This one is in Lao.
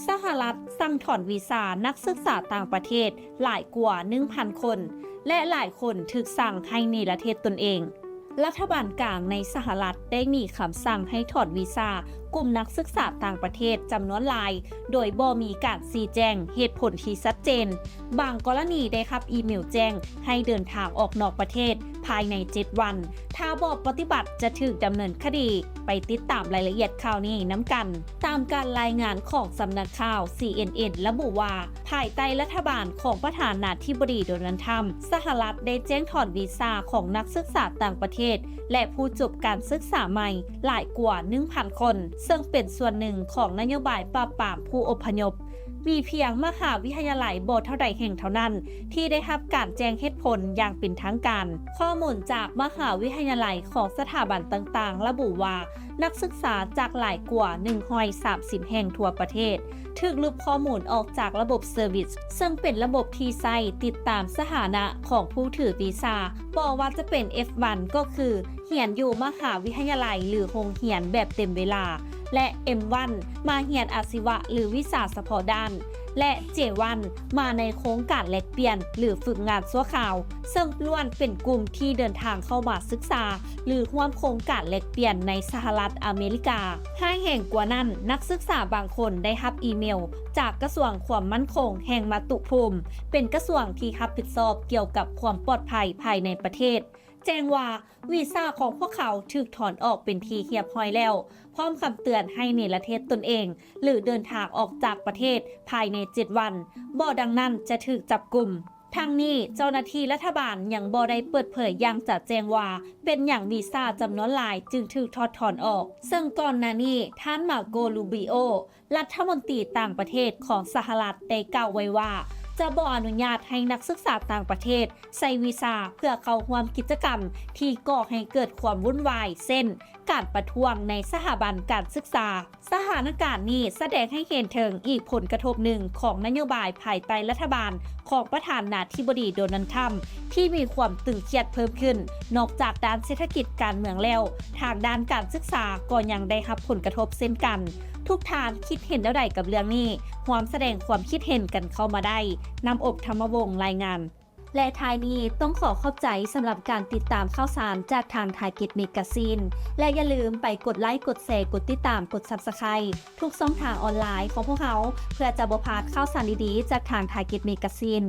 ສະຫະລັດສັ່ງຖອນວີຊານັກສຶກສາຕ່າງປະເທດຫຼາຍກວ່າໜຶ່ງພັນຄົນ ແລະ ຫຼາຍຄົນຖືກສັ່ງໃຫ້ເນລະເທດຕົນເອງ. ລັດຖະບານກາງໃນສະຫະລັດໄດ້ມີຄຳສັ່ງໃຫ້ຖອນວີຊາກຸ່ມນັກສຶກສາຕ່າງປະເທດຈຳນວນຫຼາຍ ໂດຍບໍ່ມີການຊີ້ແຈງເຫດຜົນທີ່ຊັດເຈນ. ບາງກໍລະນີໄດ້ຮັບອີເມວແຈ້ງໃຫ້ເດີນທາງອອກນອກປະເທດພາຍໃນເຈັດວັນ. ຖ້າບໍ່ປະຕິບັດຈະຖືກດຳເນີນຄະດີ. ໄປຕິດຕາມລາຍລະອຽດຂ່າວນີ້ນຳກັນ. ຕາມການລາຍງານຂອງສຳນັກຂ່າວ ຊີເອັນເອັນ ລະບຸວ່າ ພາຍໃຕ້ລັດຖະບານຂອງປະທານາທິບໍດີ ໂດນັລ ທຣຳ ສະຫະລັດໄດ້ແຈ້ງຖອນວີຊາຂອງນັກສຶກສາຕ່າງປະເທດ ແລະ ຜູ້ຈົບການສຶກສາໃໝ່ຫຼາຍກວ່າໜຶ່ງພັນຄົນ, ເຊິ່ງເປັນສ່ວນໜຶ່ງຂອງນະໂຍບາຍປາບປາມຜູ້ອົບພະຍົບ. ມີພຽງມະຫາວິທະຍາໄລບໍ່ເທົ່າໃດແຫ່ງເທົ່ານັ້ນທີ່ໄດ້ຮັບການແຈ້ງເຫດຜົນຢ່າງເປັນທາງການ. ຂໍ້ມູນຈາກມະຫາວິທະຍາໄລຂອງສະຖາບັນຕ່າງໆລະບຸວ່າ ນັກສຶກສາຈາກຫຼາຍກວ່າໜຶ່ງຮ້ອຍສາມສິບແຫ່ງທົ່ວປະເທດ ຖືກລຶບຂໍ້ມູນອອກຈາກລະບົບ Service ເຊິ່ງເປັນລະບົບທີ່ໃຊ້ຕິດຕາມສະຖານະຂອງຜູ້ຖືວີຊາ, ບໍ່ວ່າຈະເປັນ ເອັຟວັນ ກໍຄື ຮຽນຢູ່ມະຫາວິທະຍາໄລ ຫຼື ໂຮງຮຽນແບບເຕັມເວລາ ແລະ ເອັມວັນ ມາຮຽນອາຊີວະ ຫຼື ວິຊາສະເພາະດ້ານ ແລະ ເຈວັນ ມາໃນໂຄງການແລກປ່ຽນ ຫຼື ຝຶກງານຊົ່ວຄາວ, ເຊິ່ງລ້ວນເປັນກຸ່ມທີ່ເດີນທາງເຂົ້າມາສຶກສາ ຫຼື ຮ່ວມໂຄງການແລກປ່ຽນໃນສະຫະລັດອາເມລິກາ. ຮ້າຍແຮງກວ່ານັ້ນ, ນັກສຶກສາບາງຄົນໄດ້ຮັບອີເມວຈາກກະຊວງຄວາມໝັ້ນຄົງແຫ່ງມາຕຸພູມ, ເປັນກະຊວງທີ່ຮັບຜິດຊອບກ່ຽວກັບຄວາມປອດໄພພາຍໃນປະເທດ, ແຈ້ງວ່າ ວີຊາຂອງພວກເຂົາຖືກຖອນອອກເປັນທີ່ຮຽບຮ້ອຍແລ້ວ, ພ້ອມຄຳເຕືອນໃຫ້ເນລະເທດຕົນເອງ ຫຼື ເດີນທາງອອກຈາກປະເທດພາຍໃນເຈັດວັນ, ບໍ່ດັ່ງນັ້ນຈະຖືກຈັບກຸມ. ທັງນີ້, ເຈົ້າໜ້າທີ່ລັດຖະບານຍັງບໍ່ໄດ້ເປີດເຜີຍຢ່າງຈະແຈ້ງວ່າ ເປັນຫຍັງວີຊາຈຳນວນຫຼາຍຈຶ່ງຖືກຖອດຖອນອອກ, ເຊິ່ງກ່ອນໜ້ານີ້ ທ່ານ ມາໂກ ຣູບີໂອ ລັດຖະມົນຕີຕ່າງປະເທດຂອງສະຫະລັດໄດ້ກ່າວໄວ້ວ່າ ຈະບໍ່ອະນຸຍາດໃຫ້ນັກສຶກສາຕ່າງປະເທດໃຊ້ວີຊາເພື່ອເຂົ້າຮ່ວມກິດຈະກຳທີ່ກໍ່ໃຫ້ເກີດຄວາມວຸ່ນວາຍ ເຊັ່ນ ການປະທ້ວງໃນສະຖາບັນການສຶກສາ. ສະຖານະການນີ້ສະແດງໃຫ້ເຫັນເຖິງອີກຜົນກະທົບໜຶ່ງຂອງນະໂຍບາຍພາຍໃຕ້ລັດຖະບານຂອງປະທານາທິບໍດີ ໂດນັລ ທຣຳ ທີ່ມີຄວາມຕຶງຄຽດເພີ່ມຂຶ້ນ. ນອກຈາກດ້ານເສດຖະກິດການເມືອງແລ້ວ, ທາງດ້ານການສຶກສາກໍຍັງໄດ້ຮັບຜົນກະທົບເຊັ່ນກັນ. ທຸກທ່ານຄິດເຫັນແນວໃດກັບເລື່ອງນີ້? ຮ່ວມສະແດງຄວາມຄິດເຫັນກັນເຂົ້າມາໄດ້. ນ້ຳອົບ ທຳມະວົງ ລາຍງານ. ແລະ ທ້າຍນີ້ຕ້ອງຂໍຂອບໃຈສຳລັບການຕິດຕາມຂ່າວສານຈາກທາງ Target Magazine ແລະ ຢ່າລືມໄປກົດໄລ, ກົດແຊ, ກົດຕິດຕາມ, ກົດ Subscribe ທຸກຊ່ອງທາງອອນລາຍຂອງພວກເຮົາ ເພື່ອຈະບໍ່ພາດຂ່າວສານດີໆຈາກທາງ Target Magazine.